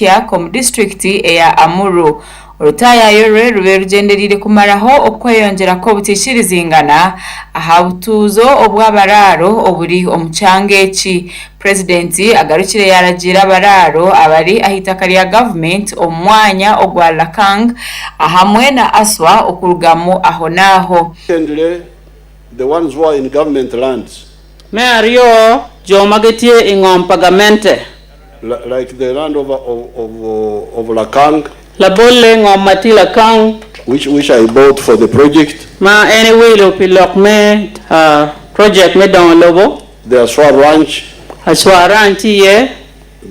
Atiak omu disiturikiti eya Amuru. Orutaayaayo rwe rube rugyendereire kumaraho okweyongyera kw'obutaikirizingana aha butuuzo obw'abaraaro oburi omu kyanga eki. Purezidenti agarukire yaaragiira abaraaro abari ah'eitaka rya gavumenti omu mwanya ogwa Lakang ahamwe na Aswa okurugamu ahonaaho. Secondly, the ones who are in government lands. Me aryo, jo ma gitye i ngom pa gamente. Like the land of, of, of Lakang. Labolle, ngom ma tye Lakang. Which I bought for the project. Ma en ewilo pi lok me project me dongo lobo. The Aswa Ranch. Aswa Ranch tye iye.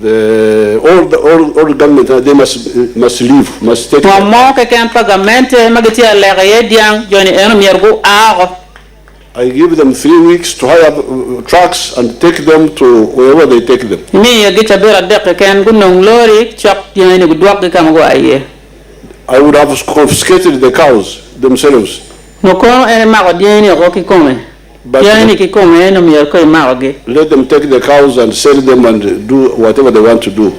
The all the all all government they must must leave must take. Ngom mo keken pa gamente ma gitye ka leko iye dyang, joni eno myero gua oko. I give them 3 weeks to hire trucks and take them to wherever they take them. Imiyogi cabit adek keken gunong lori cok dyangi-ni gudwokgi ka ma gua iye. I would have confiscated the cows themselves. Nyo kono en emako dyangi-ni oko kikome. But Dyangi-ni kikome en omyero ko imakogi. Let them take the cows and sell them and do whatever they want to do.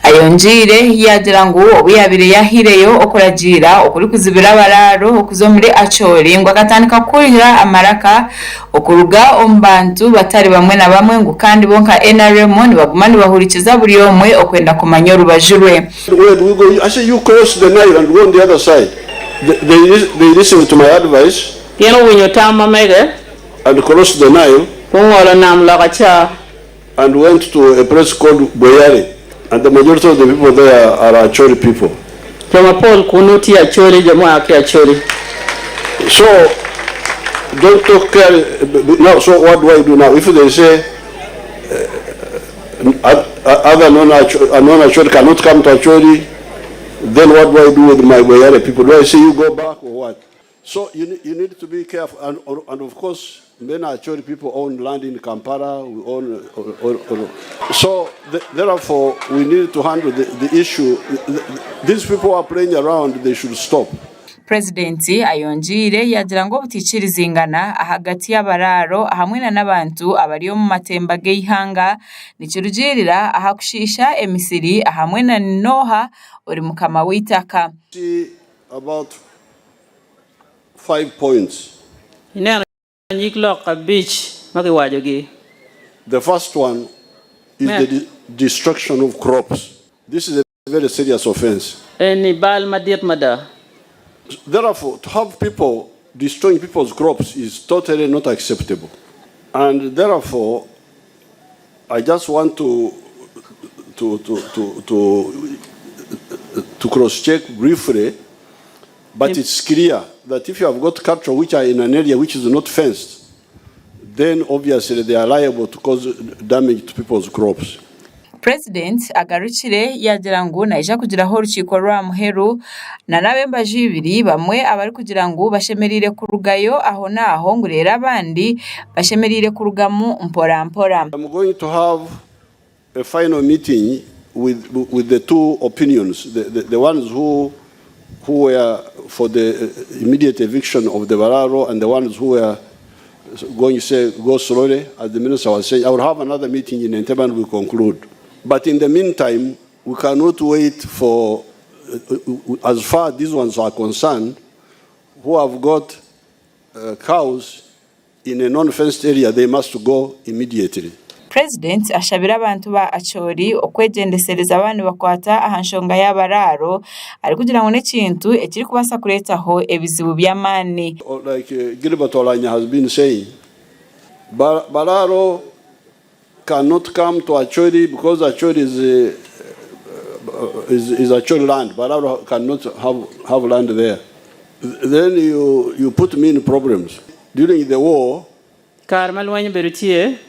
Ayongyeire yaagira ngu obu yaabaire yaahaireyo okuragiira okurikuzibira abaraaro okuza omuri Acholi ngu akatandika kuhurira amaraka okuruga omu bantu batari bamwe na bamwe ngu kandi bo nka NRM nibaguma nibahurikiza buri omwe okwenda kumanya orubaju rwe. Where do we go? I say, you cross the Nile and go on the other side. They listened to my advice. Gin owinyo tam ma mege. And crossed the Nile. Gungolo nam loka ca. And went to a place called Bweyale, and the majority of the people there are Acholi people. Jo mapol kunnu tye Acholi, jo mua ki Acholi. So don't talk care now, so what do I do now? If they say other non-Acholi cannot come to Acholi, then what do I do with my Bweyale people? Do I say you go back or what? So you need to be careful, and of course, many Acholi people own land in Kampala, we own, or, so therefore we need to handle the issue. These people are playing around, they should stop. Purezidenti ayongyeire yaagira ngu obutaikirizingana ahagati y'abaraaro hamwe n'abantu abari omu matemba g'eihanga nikirugiirira aha kushiisha emisiri hamwe na n'oha ori mukama w'eitaka. See about five points. Ineno nyig lok abic ma kiwacogi. The first one is the destruction of crops. This is a very serious offense. Eni bal madit mada. Therefore, to have people destroying people's crops is totally not acceptable. And therefore, I just want to cross-check briefly, but it's clear that if you have got cattle which are in an area which is not fenced, then obviously they are liable to cause damage to people's crops. Purezidenti agarukire yaagira ngu naija kugiraho orukiiko rwa muheru n'ab'embaju ibiri, bamwe abarikugira ngu bashemereire kurugayo ahonaaho ngu reero abandi bashemereire kurugamu mpora mpora. I'm going to have a final meeting with the two opinions, the ones who were for the immediate eviction of the Bararo and the ones who were going to say go slowly, as the minister was saying. I will have another meeting in Entebbe and we conclude. But in the meantime, we cannot wait for, as far as these ones are concerned, who have got cows in a non-fenced area, they must go immediately. Purezidenti ashabire abantu ba Acholi okwegyendesereza baaba nibakwata aha nshonga y'abaraaro arikugira ngu n'ekintu ekirikubaasa kureetaho ebizibu by'amaani. Like Gilbert Olanya has been saying, Bararo cannot come to Acholi because Acholi is Acholi land. Bararo cannot have land there. Then you put me in problems. During the war, Kare ma lweny obedo tye.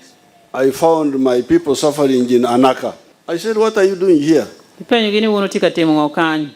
I found my people suffering in Anaka. I said, "What are you doing here?" Ipenyogi ni wun wutye ka timo ngo kany.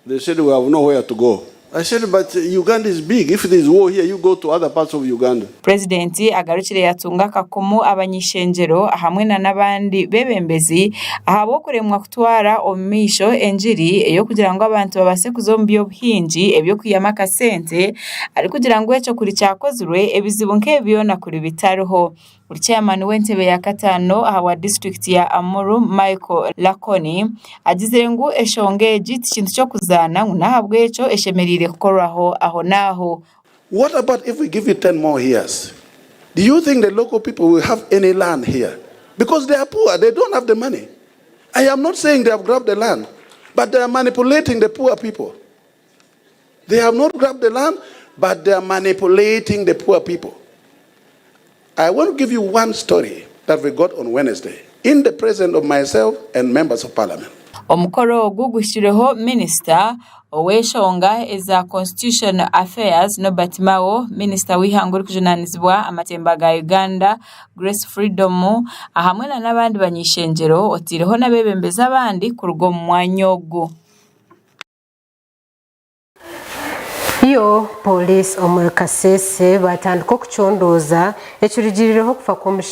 They said, "We have nowhere to go." I said, but Uganda is big. If there is war here, you go to other parts of Uganda. Purezidenti agarukire yatunga akakumu abany'ishengyero hamwe na n'abandi beebembezi ahabw'okuremwa kutwara omu maisho engiri ey'okugira ngu abantu babaase kuza omu by'obuhingi eby'okwihamu akasente arikugira ngu ekyo kuri kyakozirwe ebizibu nk'ebi byona kuri bitariho. Buri chairman w'entebe ya kataano ahabwa disiturikiti ya Amuru, Michael Lakoni agizire ngu eshonga egi ti kintu ky'okuzaana ngu n'ahabw'ekyo eshemereire kukorwaho aho n'aho. What about if we give you 10 more years? Do you think the local people will have any land here? Because they are poor, they don't have the money. I am not saying they have grabbed the land, but they are manipulating the poor people. They have not grabbed the land, but they are manipulating the poor people. I want to give you one story that we got on Wednesday in the presence of myself and members of parliament. Omukoro ogu guhikirweho Minisita ow'enshonga eza Constitutional Affairs, Norbert Mao, Minisita w'eihanga orikujunaanizibwa amatemba ga Uganda, Grace Freedom hamwe n'abandi bany'eishengyero otaireho n'abeebembezi abandi kuruga omu mwanya ogu. Yo Pooriisi omuri Kasese batandika okucondooza ekirugiriireho okufa kw'omushaija.